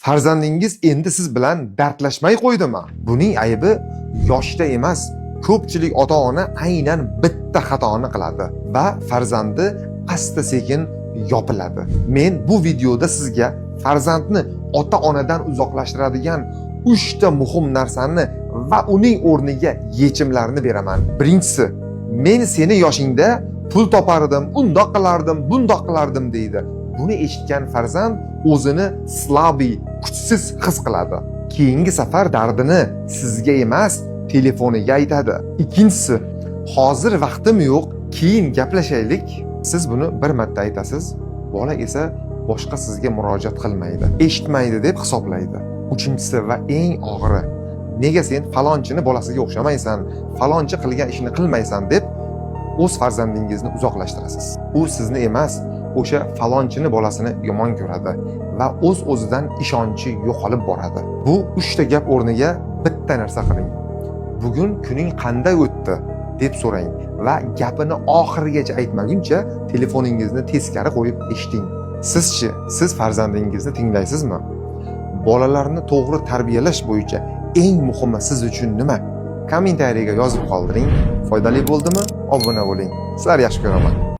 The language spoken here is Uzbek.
Farzandingiz endi siz bilan dardlashmay qo'ydimi? Buning aybi yoshda emas. Ko'pchilik ota-ona aynan bitta xatoni qiladi va farzandi asta-sekin yopiladi. Men bu videoda sizga farzandni ota-onadan uzoqlashtiradigan 3 ta muhim narsani va uning o'rniga yechimlarni beraman. Birinchisi, men seni yoshingda pul topardim, undoq qilardim, bundoq qilardim deydi. Buni eshitgan farzand o'zini слабый, kuchsiz his qiladi. Keyingi safar dardini sizga emas, telefoniga aytadi. Ikkinchisi, hozir vaqtim yo'q, keyin gaplashaylik. Siz buni bir marta aytasiz, bola esa boshqa sizga murojaat qilmaydi, eshitmaydi deb hisoblaydi. Uchinchisi va eng og'iri, nega sen falonchini bolasiga o'xshamaysan, falonchi qilgan ishini qilmaysan deb o'z farzandingizni uzoqlashtirasiz. U sizni emas, o'sha falonchini bolasini yomon ko'radi va o'z-o'zidan ishonchi yo'qolib boradi. Bu uchta gap o'rniga bitta narsa qiling. Bugun kuning qanday o'tdi deb so'rang va gapini oxirigacha aytmaguncha telefoningizni teskari qo'yib eshiting. Sizchi, siz farzandingizni tinglaysizmi? Bolalarni to'g'ri tarbiyalash bo'yicha eng muhimi siz uchun nima? Kommentariyaga yozib qoldiring. Foydali bo'ldimi? Obuna bo'ling. Sizlarni yaxshi ko'raman.